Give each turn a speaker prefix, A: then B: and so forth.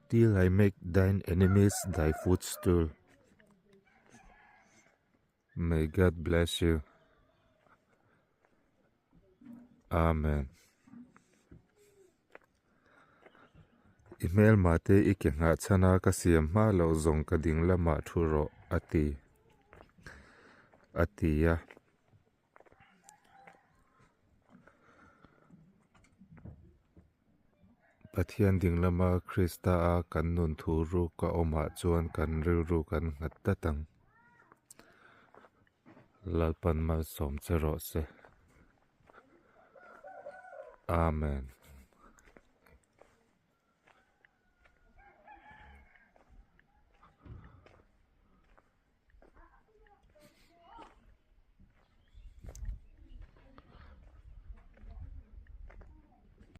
A: Till I make thine enemies thy footstool. May God bless you. Amen. I hmelma te i ke nghah chhan a ka siam hma loh zawng ka ding lamah thu rawh a ti a ti a. Pathian ding lama Krista a kan nun thu ruk a awmah chuan kan rilru kan nghat tlat ang. Lalpan malsawm che rawh se. Amen.